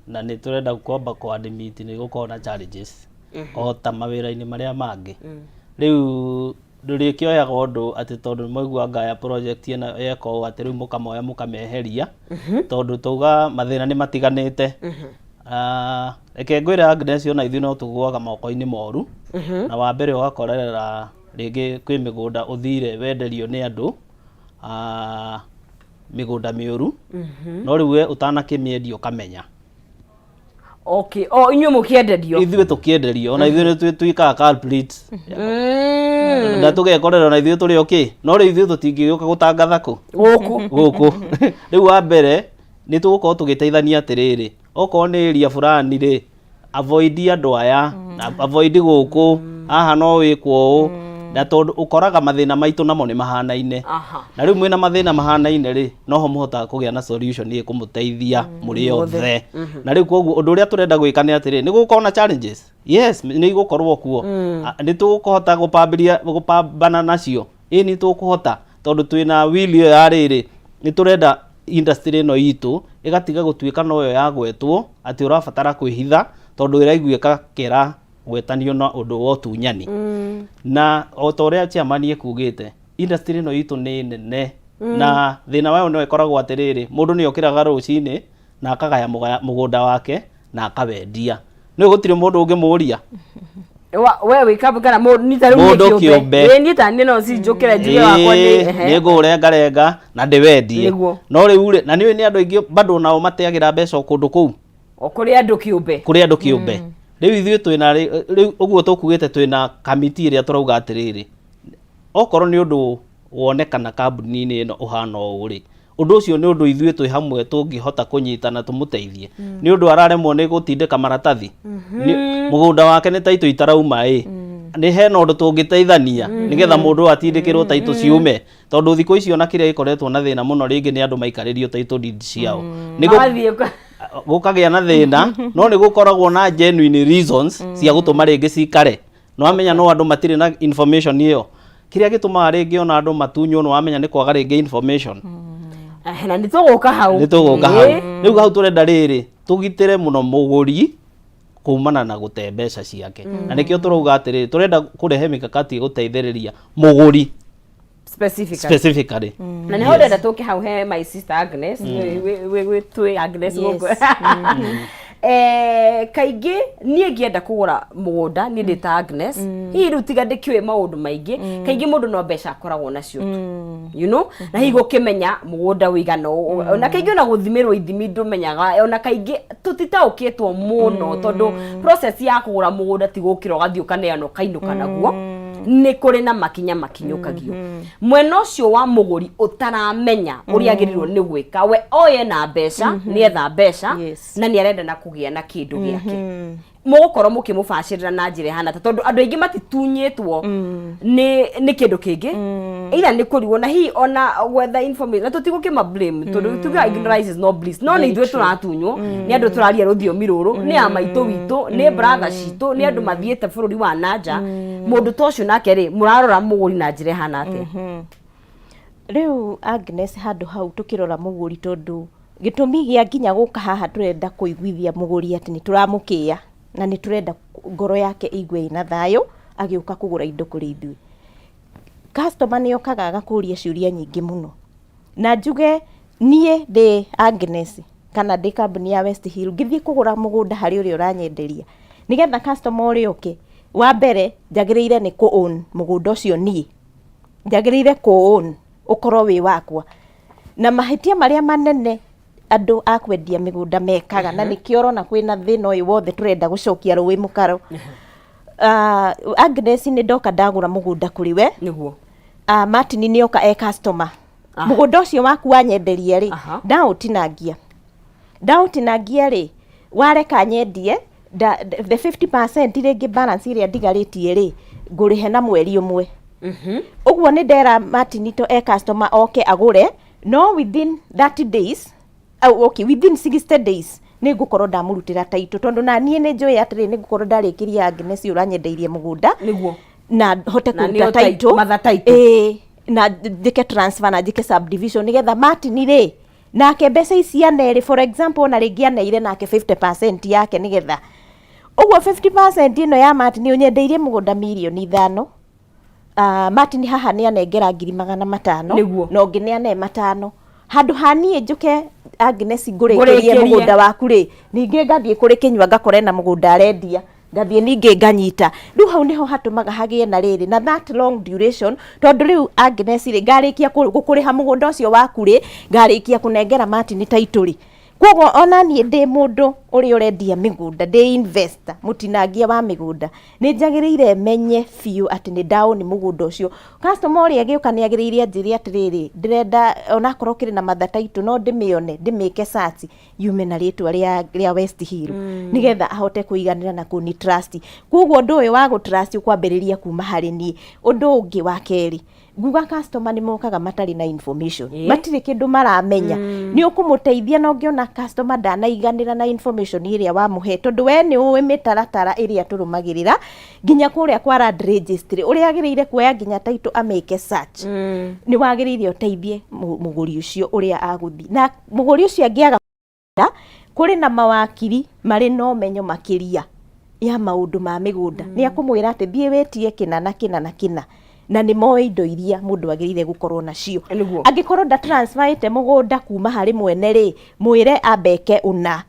Na nĩ tũrenda kwamba kũ admit nĩ gũkorwo na challenges o ta mawĩra-inĩ marĩa mangĩ. Rĩu ndũrĩkĩoyaga ũndũ atĩ tondũ nĩ mwaigua ngaya project ĩno yeka ũũ, atĩ rĩu mũkamoya mũkameheria, tondũ tauga mathĩna nĩ matiganĩte. Ah, reke ngwĩre Agnes, ona ithuĩ no tũgũaga moko-inĩ moru. Na wa mbere ũgakorerera rĩngĩ kwĩ mĩgũnda ũthire wenderio nĩ andũ, mĩgũnda mĩũru, no rĩu we ũtanakĩmĩendia ũkamenya. Okay, o inyuĩ mũkĩenderio? Ithuĩ tũkĩenderio, ona ithuĩ nĩ twĩkaga culprit na tũgekorera ona ithuĩ tũrĩ okay, no rĩu ithuĩ tũtingĩgĩũka gũtangatha kũ gũkũ. Gũkũ. Rĩu wa mbere nĩ tũgũkorwo tũgĩteithania atĩrĩrĩ, okorwo nĩ area fulani rĩ, avoid andũ aya na avoid gũkũ haha no wĩkwo ũũ, na tondũ ũkoraga mathĩna maitũ namo nĩ mahanaine. Na rĩu mwĩna mathĩna mahanaine rĩ, noho mũhotaga kũgĩa na solution ĩkũmũteithia mũrĩ othe. Na rĩu koguo ũndũ ũrĩa tũrenda gwĩka nĩ atĩrĩ, nĩ gũkorwo na challenges, yes, nĩ igũkorwo kuo. Nĩ tũkũhota gũpambĩria gũpambana nacio? Ĩ, nĩ tũkũhota, tondũ twĩna will ĩyo ya rĩrĩ, nĩ tũrenda industry ĩno itũ ĩgatiga gũtuĩka noyo yagwetwo atĩ ũrabatara kwĩhitha tondũ ĩraiguĩka kĩra gwetanio na ũndũ wa ũtunyani. Na o ta ũrĩa chairman ekugĩte, industry ĩno itũ nĩ nene, na thĩna wayo no ĩkoragwo atĩrĩrĩ, mũndũ nĩ okĩraga rũcinĩ na akagaya mũgũnda wake na akawendia, nĩ gũtirĩ mũndũ ũngĩmũria. We wĩ kana ni ta rĩu niĩ. Mũndũ kĩũmbe. Ĩĩ, niĩ ta niĩ no cinjũkĩre njuge wakwa nĩ Nĩ ngũrengarenga na ndĩwendie. No rĩu rĩ, na nĩ nĩ andũ aingĩ bado nao mateagĩra mbeca o kũndũ kũu. O kũrĩ andũ kĩũmbe. Kũrĩ andũ kĩũmbe. Rĩu ithuĩ twĩna rĩu ũguo tũkugĩte, twĩna kamiti ĩrĩa tũrauga atĩrĩrĩ, okorwo nĩ ũndũ wonekana kambuni-inĩ ĩno ũhana ũũ rĩ, ũndũ ũcio nĩ ũndũ ithuĩ twĩ hamwe tũngĩhota kũnyitana tũmũteithie. Nĩ ũndũ araremwo nĩ gũtindĩka maratathi. Mũgũnda wake nĩ taitũ itarauma ĩ, nĩ hena ũndũ tũngĩteithania nĩgetha mũndũ ũyũ atindĩkĩrwo taitũ ciume, tondũ thikũ ici ona kĩrĩa gĩkoretwo na thĩna mũno rĩngĩ nĩ andũ maikarĩrio title deed ciao. Magathiĩ Gũkagĩa na thĩna, no nĩ gũkoragwo na genuine reasons cia gũtũma rĩngĩ cikare. Nĩ wamenya no andũ matirĩ na information ĩyo. Kĩrĩa gĩtũmaga rĩngĩ ona andũ matunywo, nĩ wamenya, nĩ kwaga rĩngĩ information. Na nĩ tũgũka hau. Nĩ tũgũka hau. Rĩu hau tũrenda rĩrĩ, tũgitĩre mũno mũgũri kumana na gũte mbeca ciake, na nĩkĩo tũrauga atĩrĩrĩ, tũrenda kũrehe mikakati ĩgũteithĩrĩria mũgũri specifically. Specifically. Na nĩho ndĩrenda tũke hau he my sister Agnes. Twĩ Agnes gũkũ. Kaingĩ niĩ ngĩenda kũgũra mũgũnda, niĩ ndĩ ta Agnes, hihi rĩu tiga ndĩkĩũĩ maũndũ maingĩ, kaingĩ mũndũ no mbeca akoragwo nacio tu na hihi gũkĩmenya mũgũnda ũigana ũũ, na kaingĩ ona gũthimĩrwo ithimi ndũmenyaga, ona kaingĩ tũtitaũkĩtwo mũno, tondũ process ya kũgũra mũgũnda ti gũkĩra ũgathiĩ ũkaneana ũkainũka naguo, nĩ kũrĩ na makinya makinyũkagio. Mwena ũcio wa mũgũri ũtaramenya ũrĩa agĩrĩirwo nĩ gwĩka, we oye na mbeca, nĩetha mbeca na nĩ arenda na kũgĩa na kĩndũ gĩake, mũgũkorwo mũkĩmũbacĩrĩra na njĩra ĩhana ta, tondũ andũ aingĩ matitunyĩtwo nĩ kĩndũ kĩngĩ ila nĩ kũrigwo na hihi ona gwetha information, na tũtigũkĩma blame tondũ tuga ignorance is not bliss, no nĩ ithuĩ tũratunywo nĩ andũ tũraria rũthiomi rũrũ, nĩ a maitũ witũ, nĩ brother citũ, nĩ andũ mathiĩte bũrũri wa nanja. Mũndũ ta ũcio nake rĩ, mũrarora mũgũri na njĩra ĩhana atĩa? Rĩu Agnes, handũ hau tũkĩrora mũgũri, tondũ gĩtũmi gĩa nginya gũka haha, tũrenda kũiguithia mũgũri atĩ nĩ tũramũkĩĩa na nĩ tũrenda ngoro yake ĩigue ĩna thayũ agĩũka kũgũra indo kũrĩ ithuĩ. Customer nĩ okaga agakũria ciũria nyingĩ mũno, na njuge niĩ ndĩ Agnes kana ndĩ kambuni ya West Hill, ngĩthiĩ kũgũra mũgũnda harĩ ũrĩa ũranyenderia, nĩgetha customer ũrĩa oke, wa mbere njagĩrĩire nĩ kũ own mũgũnda ũcio, niĩ njagĩrĩire kũ own ũkorwo wĩ wakwa. Na mahĩtia marĩa manene andũ a kwendia mĩgũnda mekaga, na nĩkĩo ũrona kwĩna thĩna ũyũ wothe tũrenda gũcokia rũĩ mũkaro. Agnes, nĩ ndoka ndagũra mũgũnda kũrĩ we. Martin nĩ oka e customer. Mũgũnda ũcio waku wanyenderia rĩ, ndaũtinangia, ndaũtinangia rĩ, wareka nyendie the 50%, rĩngĩ balance ĩrĩa ndigarĩtie rĩ, ngũrĩhe na mweri ũmwe. Ũguo nĩ ndera Martin to e customer oke agũre, no within 30 days, oh, okay, within 60 days nĩ ngũkorwo ndamũrutĩra title, tondũ na niĩ nĩ njũĩ atĩrĩ, nĩ ngũkorwo ndarĩkĩria Agnes ũyũ ũranyendeirie mũgũnda na hote Na kũruta nĩo title mother title. Ĩĩ, na njĩke transfer na njĩke subdivision, nĩgetha Martin rĩ Nake mbeca ici anerĩ, for example, ona rĩngĩ aneire nake 50% yake, nĩgetha ũguo 50% ĩno ya Martin, ũnyendeirie mũgũnda 5 mirioni. Martin haha nĩ anengera 500,000. Na ũngĩ nĩ ane 500. Handũ ha niĩ njũke, Agnes, ngũrĩkĩrie Ngũrĩkĩrie. mũgũnda waku rĩ, ningĩ ngathiĩ kũrĩ Kĩnyua, ngakora ena mũgũnda arendia, ngathiĩ ningĩ nganyita. Rĩu hau nĩho hatũmaga hagĩe na rĩrĩ na that long duration, tondũ rĩu, Agnes rĩ, ngarĩkia gũkũrĩha mũgũnda ũcio waku rĩ, ngarĩkia kũnengera Martin title rĩ. Koguo ona niĩ ndĩ mũndũ ũrĩa ũrendia mĩgũnda, ndĩ investor, mũtinangia wa mĩgũnda, nĩ njagĩrĩire menye biũ atĩ nĩ ndaũni mũgũnda ũcio. Customer ũrĩa agĩũka nĩ agĩrĩire anjĩre atĩrĩrĩ, ndĩrenda onakorwo kĩrĩ na matha title, no ndĩmĩone, ndĩmĩke search yume na rĩtwa rĩa West Hill, nĩgetha ahote kũiganĩra na kũni trust. Koguo ũndũ ũyũ wa gũ trust ũkwambĩrĩria kuma harĩ niĩ. Ũndũ ũngĩ wa kerĩ, nguga customer nĩ mokaga matarĩ na information, matirĩ kĩndũ maramenya. Nĩ ũkũmũteithia, na ũngĩona customer ndanaiganĩra na information ĩrĩa wamũhe, tondũ we nĩ ũĩ mĩtaratara ĩrĩa tũrũmagĩrĩra nginya kũrĩa kwa land registry, ũrĩa agĩrĩire kuoya nginya title amĩke search, nĩ wagĩrĩire ũteithie mũgũri ũcio ũrĩa agũthiĩ na mũgũri ũcio. Angĩaga, kũrĩ na mawakiri marĩ na ũmenyo makĩria ya maũndũ ma mĩgũnda, nĩ akũmwĩra atĩ thiĩ wĩtie kĩna na kĩna na kĩna, na nĩ moĩ indo iria mũndũ agĩrĩire gũkorwo nacio. Angĩkorwo nda transferĩte mũgũnda kuma harĩ mwene rĩ, mwĩre ambeke ũna.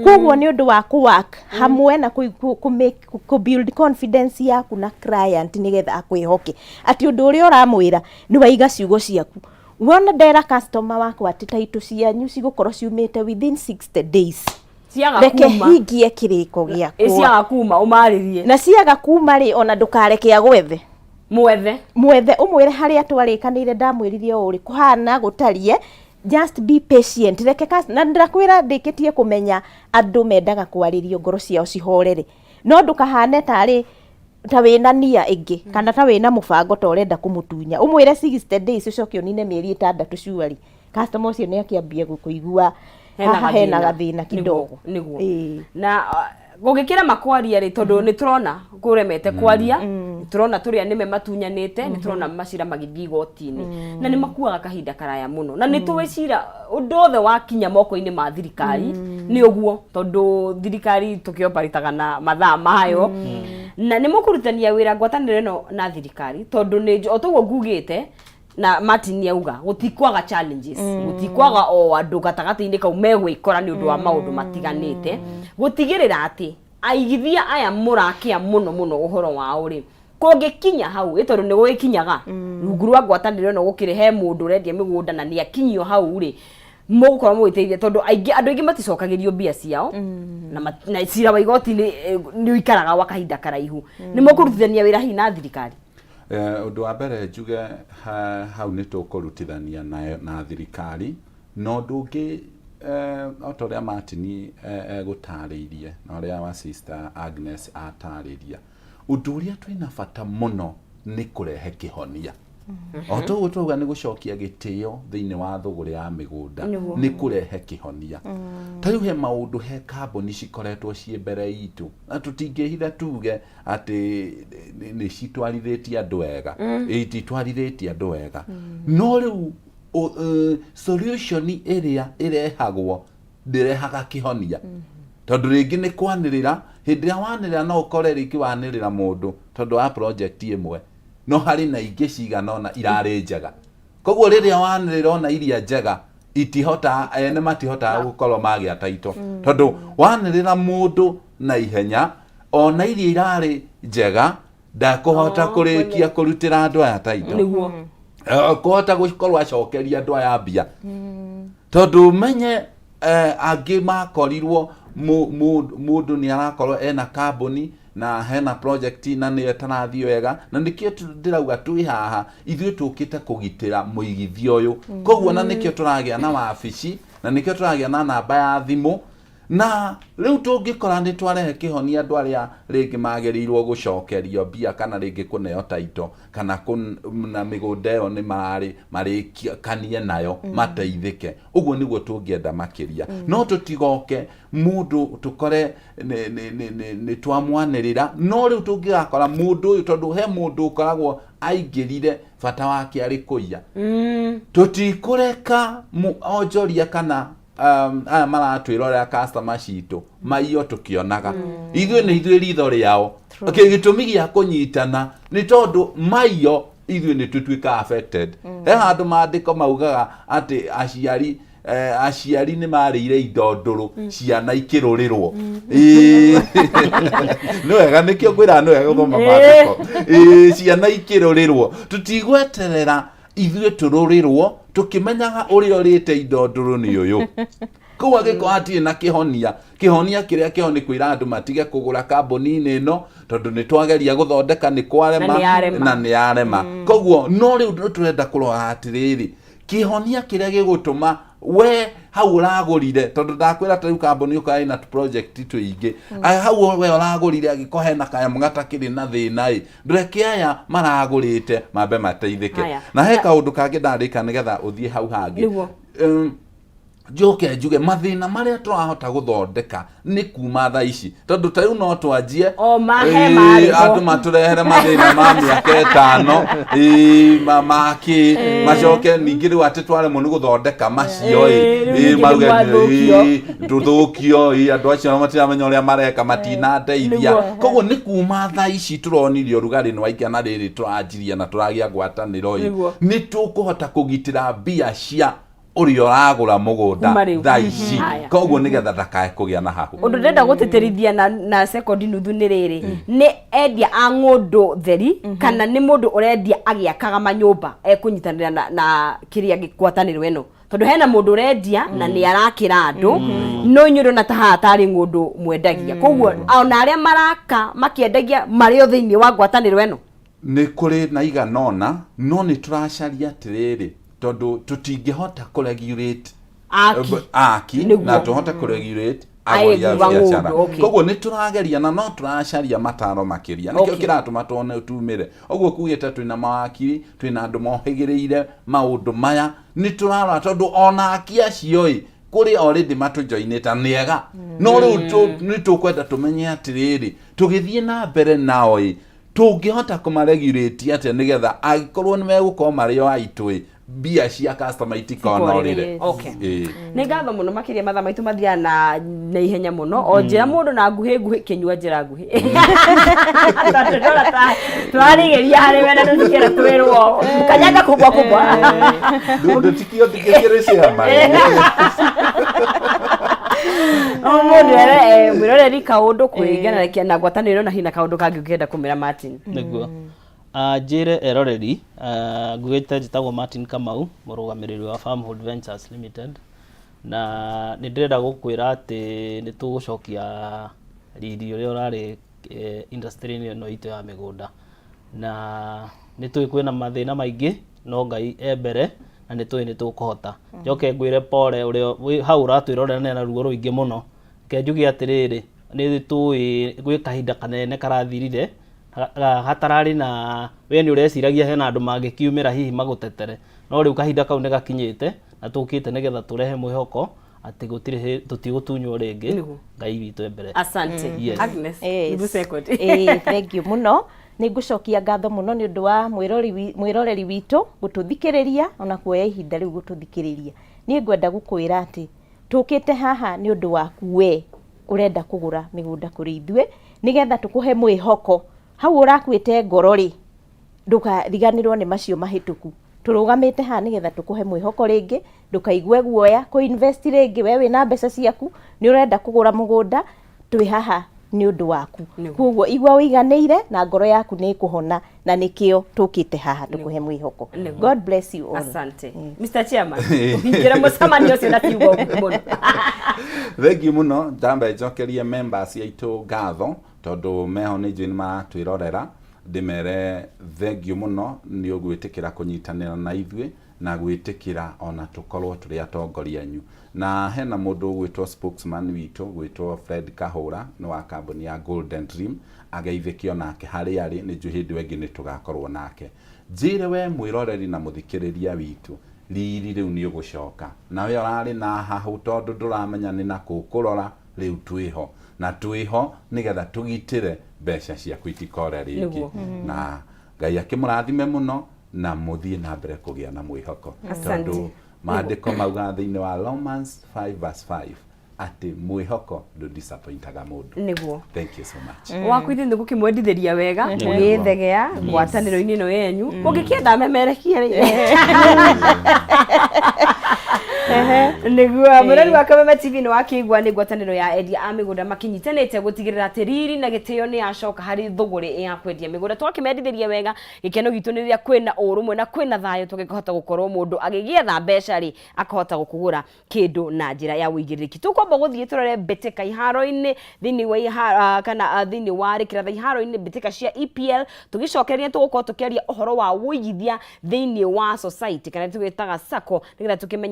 Koguo nĩ ũndũ wa kũ work hamwe na kũ build confidence yaku na client, nĩgetha akwĩhoke atĩ ũndũ ũrĩa ũramwĩra nĩ waiga ciugo ciaku. Wona ndera customer wakwa atĩ title cianyu cigũkorwo ciumĩte within 60 days, Ciaga reke kuma. hingie kĩrĩko gĩakwa. Ciaga kuma ũmarĩrie. Na ciaga kuma rĩ, ona ndũkareke agwethe. Mwethe. Mwethe, ũmwĩre harĩa twarĩkanĩire, ndamwĩrire ũũ rĩ, kũhana gũtarie, just be patient. Reke na ndakwĩra ndĩkĩtie kũmenya andũ mendaga kwarĩrio ngoro ciao cihorere, no ndũkahane tarĩ ta wĩna nia ĩngĩ kana ta wĩna mũbango ta ũrenda kũmũtunya. Ũmwĩre 60 days, ũcoke ũnine mĩeri 6. Surely customer ũcio nĩ akĩambia gũkũigua haha hena gathĩna kidogo. Na gũgĩkĩrema kwaria rĩ, tondũ nĩ tũrona kũremete kwaria, nĩ tũrona tũrĩa nĩme matunyanĩte, nĩ tũrona macira magĩthiĩ igoti-inĩ na nĩ makuaga kahinda karaya mũno, na nĩ tũĩ cira ũndũ wothe wakinya moko-inĩ ma thirikari nĩ ũguo, tondũ thirikari tũkĩoparĩtaga na mathaa mayo. Na nĩ mũkũrutania wĩra ngwatanĩro ĩno na thirikari, tondũ nĩ o toguo ngugĩte na Martin auga gũtikwaga challenges, gũtikwaga o andũ gatagatĩ-inĩ kau megwĩkora nĩ ũndũ wa maũndũ matiganĩte, gũtigĩrĩra atĩ aigithia aya mũrakĩa mũno mũno ũhoro wao rĩ, kũngĩkinya hau ĩ, tondũ nĩ gũgĩkinyaga rungu rwa ngwatanĩro ĩno, gũkĩrĩ he mũndũ ũrendia mĩgũnda na nĩ akinyio hau rĩ, mũgũkorwo mũgĩteithia, tondũ aingĩ andũ aingĩ maticokagĩrio mbia ciao na cira wa igoti-inĩ nĩ ũikaraga gwa kahinda karaihu. Nĩ mũkũrutithania wĩra hihi na thirikari? Ũndũ wa mbere njuge hau nĩ tũkũrutithania na thirikari, na ũndũ ũngĩ, o ta ũrĩa Martin egũtarĩirie na ũrĩa wa sister Agnes atarĩria, ũndũ ũrĩa twĩna bata mũno nĩ kũrehe kĩhonia. O toguo twauga nĩ gũcokia gĩtĩo thĩinĩ wa thũgũrĩ ya mĩgũnda, nĩ kũrehe kĩhonia. Ta rĩu he maũndũ, he kambuni cikoretwo ciĩ mbere itũ, na tũtingĩhitha tuge atĩ nĩ citwarithĩtie andũ wega, ititwarithĩtie andũ wega. No rĩu solution ĩrĩa ĩrehagwo ndĩrehaga kĩhonia, tondũ rĩngĩ nĩ kwanĩrĩra. Hĩndĩ ĩrĩa wanĩrĩra, no ũkore rĩngĩ wanĩrĩra mũndũ tondũ wa project ĩmwe, no harĩ na ingĩ cigana ũna irarĩ njega. Koguo rĩrĩa wanĩrĩra ona iria njega itihota, ene matihotaga gũkorwo magĩa title, tondũ wanĩrĩra mũndũ na ihenya ona iria irarĩ njega ndakũhota kũrĩkia kũrutĩra andũ aya title. Kũhota gũkorwo acokeria andũ aya mbia, tondũ menye angĩ makorirwo mũndũ nĩ arakorwo ena kambuni na hena project na nĩyo ĩtarathiĩ wega. Na nĩkĩo ndĩrauga twĩ haha ithuĩ tũkĩte kũgitĩra mũigithia ũyũ. Koguo na nĩkĩo tũragĩa na wabici, na nĩkĩo tũragĩa na namba ya thimũ. Na rĩu tũngĩkora nĩ twarehe kĩhonia andũ arĩa rĩngĩ magĩrĩirwo gũcokerio mbia kana rĩngĩ kũneo taito kana na mĩgũnda ĩyo nĩ mararĩ marĩkanie nayo mateithĩke, ũguo nĩguo tũngĩenda makĩria. No tũtigoke mũndũ tũkore nĩ twamwanĩrĩra, no rĩu tũngĩgakora mũndũ ũyũ, tondũ he mũndũ ũkoragwo aingĩrire bata wake arĩ kũiya, tũtikũreka onjoria kana aya maratwĩrorera customer citũ maiyo tũkĩonaga. Ithuĩ nĩ ithuĩ ritho rĩao. Gĩtũmi gĩa kũnyitana nĩ tondũ maiyo ithuĩ nĩ tũtuĩka affected. He handũ maandĩko maugaga atĩ aciari nĩ marĩire indo ndũrũ, ciana ikĩrũrĩrwo. Ĩĩ. Nĩ wega, nĩkĩo ngwĩraga nĩ wega gũthoma maandĩko. Ĩĩ, ciana ikĩrũrĩrwo, tũtigweterera ithuĩ tũrũrĩrwo tũkĩmenyaga ũrĩa ũrĩte indo ndũrũ nĩ ũyũ. Koguo angĩkorwo hatirĩ na kĩhonia, kĩhonia kĩrĩa kĩho nĩ kwĩra andũ matige kũgũra kambuni-inĩ ĩno, tondũ nĩ twageria gũthondeka nĩ kwarema. Na nĩ yarema. Na nĩ yarema. Koguo no rĩu nĩ tũrenda kũrora atĩrĩrĩ, kĩhonia kĩrĩa gĩgũtũma we hau ũragũrire, tondũ ndakwĩra ta rĩu kambuni ũkorwo ĩna project tũingĩ. Aya, hau we ũragũrire angĩkorwo hena kanyamũ gatakĩrĩ na thĩna ĩ, ndũreke aya maragũrĩte mambe mateithĩke. Haya. Na he kaũndũ kangĩ ndarĩka nĩgetha ũthiĩ hau hangĩ. Nĩguo. Njoke njuge mathĩna marĩa tũrahota gũthondeka nĩ kuma thaa ici, tondũ ta rĩu no twanjie O mahe marĩ ho. Andũ matũrehere mathĩna ma mĩaka 5, makĩ macoke ningĩ rĩu atĩ twaremwo nĩ gũthondeka macio ĩ. Rĩu ningĩ nĩ Mauge mwathũkio. Tũthũkio, andũ acio matiramenya ũrĩa mareka, matinandeithia. Koguo nĩ kuma thaa ici tũronirie ũrugarĩ nĩ waingĩra na rĩrĩ tũranjirie na tũragĩa ngwatanĩro ĩ, nĩ tũkũhota kũgitĩra mbia cia ũrĩa ũragũra mũgũnda Kuma rĩu. thaa ici. Haya. Koguo nĩgetha ndakae kũgĩa na hahu. Ũndũ ndĩrenda gũtĩtĩrithia na sekondi nuthu nĩ rĩrĩ, nĩ endia a ng'ũndũ theri kana nĩ mũndũ ũrendia agĩakaga manyũmba ekũnyitanĩra na kĩrĩa ngwatanĩro ĩno, tondũ hena mũndũ ũrendia na nĩ arakĩra andũ, no inyuĩ ndona ta haha tarĩ ng'ũndũ mwendagia, koguo ona arĩa maraka makĩendagia marĩ o thĩinĩ wa ngwatanĩro ĩno. Nĩ kũrĩ na igana ũna, no nĩ tũracaria atĩrĩrĩ, tondũ tũtingĩhota kũregulate Aki. Aki na tũhote kũregulate agũri a Aĩgi wa biacara. ng'ũndũ, okay. Koguo nĩ tũrageria na no tũracaria mataro makĩria, nĩkĩo kĩratũma tuone tumĩre ũguo kugĩte twĩna mawakiri, twĩna andũ mohĩgĩrĩire maũndũ maya, nĩ tũrarora tondũ ona aki acio ĩ kũrĩ already matũjoinĩte nĩ ega, no rĩu nĩ tũkwenda tũmenye atĩrĩrĩ, tũgĩthiĩ na mbere nao ĩ, tũngĩhota kũmaregulate atĩa nĩgetha angĩkorwo nĩ megũkorwo marĩ o aitũ ĩ, mbia cia customer itikonorĩre. Okay. Ĩĩ. Nĩ ngatho mũno makĩria, mathaa maitũ mathiaga na ihenya mũno. O njĩra mũndũ na nguhĩ nguhĩ kĩnyua njĩra nguhĩ, tondũ ndona ta tũrarigĩria harĩ we na tũtikĩra twĩrwo kanyaga kubwa kubwa. Ndũtikio ndikĩrĩ ciama. O mũndũ ere mwĩroreri kaũndũ kũringana na ngwatanĩro na hina kaũndũ kangĩ ũngĩenda kũmĩra Martin. Nĩguo. Njĩre eroreri, ngugĩte njĩtagwo Martin Kamau, mũrũgamĩrĩri wa Farmhold Ventures Limited, na nĩ ndĩrenda gũkwĩra atĩ nĩ tũgũcokia riri ũrĩa ũrarĩ industry-inĩ ĩno itũ ya mĩgũnda, na nĩ tũĩ kwĩna mathĩna maingĩ, no Ngai e mbere na nĩ tũĩ nĩ tũkũhota. Njoke ngwĩre pole ũrĩa wĩ hau ũratwĩrorera na ena ruo rũingĩ mũno, reke njuge atĩrĩrĩ, nĩ tũĩ gwĩ kahinda kanene karathirire hatararĩ na we nĩ ũreciragia hena andũ mangĩkiumĩra hihi magũtetere, no rĩu kahinda kau nĩ gakinyĩte na tũkĩte nĩgetha tũrehe mwĩhoko atĩ gũtirĩ tũtigũtunywo rĩngĩ. Ngai witũ e mbere. Asante. Yes. Agnes. Yes. Nuthu second. Thank you mũno, nĩ ngũcokia ngatho mũno nĩ ũndũ wa mwĩroreri witũ gũtũthikĩrĩria ona kuoya ihinda rĩu gũtũthikĩrĩria. Niĩ ngwenda gũkwĩra atĩ tũkĩte haha nĩ ũndũ waku we ũrenda kũgũra mĩgũnda kũrĩ ithuĩ, nĩgetha tũkũhe mwĩhoko. Hau ũrakuĩte ngoro rĩ, ndũkariganĩrwo nĩ macio mahĩtũku. Tũrũgamĩte haha nĩgetha tũkũhe mwĩhoko rĩngĩ, ndũkaigue guoya kũ invest rĩngĩ, we wĩna mbeca ciaku, nĩ ũrenda kũgũra mũgũnda, twĩ haha nĩ ũndũ waku. Koguo igua ũiganĩire na ngoro yaku nĩ ĩkũhona, na nĩkĩo tũkĩte haha tũkũhe mwĩhoko. God bless you all. Asante. Mr. Chairman, ũhingĩre mũcemanio ũcio na kiugo nguhĩ mũno. Thengiũ mũno, ndamba njokerie members aitũ ngatho tondũ meho nĩ njũĩ nĩ maratwĩrorera, ndĩmere thengiũ mũno nĩ ũgwĩtĩkĩra kũnyitanĩra na ithuĩ. Na gwĩtĩkĩra ona tũkorwo tũrĩ atongoria anyu. Na hena mũndũ ũgwĩtwo spokesman witũ gwĩtwo Fred Kahũra, nĩ wa kambuni ya Golden Dream, ageithĩke onake harĩa arĩ, nĩ njũĩ hĩndĩ ĩyo ĩngĩ nĩ tũgakorwo nake. Njĩre we mwĩroreri na mũthikĩrĩria witũ, riri rĩu nĩ ũgũcoka. Nawe ũrarĩ na hahũ tondũ ndũramenya nĩ nakũ ũkũrora, rĩu twĩho. Na twĩho nĩgetha tũgitĩre mbeca ciaku itikore rĩngĩ. Na Ngai akĩmũrathime mũno na mũthiĩ na mbere kũgĩa na mwĩhoko. Asante. Tondũ maandĩko maugaga thĩinĩ wa Romans 5 verse 5 atĩ mwĩhoko ndũ disappointaga mũndũ. Thank you so much. Waku ithuĩ nĩ gũkĩmwendithĩria wega mũgĩthegea ngwatanĩro-inĩ ĩno yenyu, mũngĩkĩenda memerekie rĩ, nĩguo mũrori wa Kameme TV nĩ wakĩigua nĩ ngwatanĩro ya endia a mĩgũnda makĩnyitanĩte gũtigĩrĩra atĩ riri na gĩtĩo nĩ yacoka harĩ thũgũrĩ ya kwendia mĩgũnda. Twakĩmendithĩria wega, gĩkeno gitũ nĩ rĩrĩa kwĩna ũrũmwe na kwĩna thayũ, tũgĩkĩhota gũkorwo mũndũ agĩgĩetha mbeca rĩ, akahota gũkũgũra kĩndũ na njĩra ya ũigĩrĩrĩki. Tũkwamba gũthiĩ tũrore mbĩtĩka iharo-inĩ thĩinĩ wa kana thĩinĩ wa rĩkĩratha iharo-inĩ mbĩtĩka cia EPL, tũgĩcokereria tũgũkorwo tũkĩaria ũhoro wa ũigithia thĩinĩ wa society kana tũgĩtaga SACCO, nĩgetha tũkĩmenye.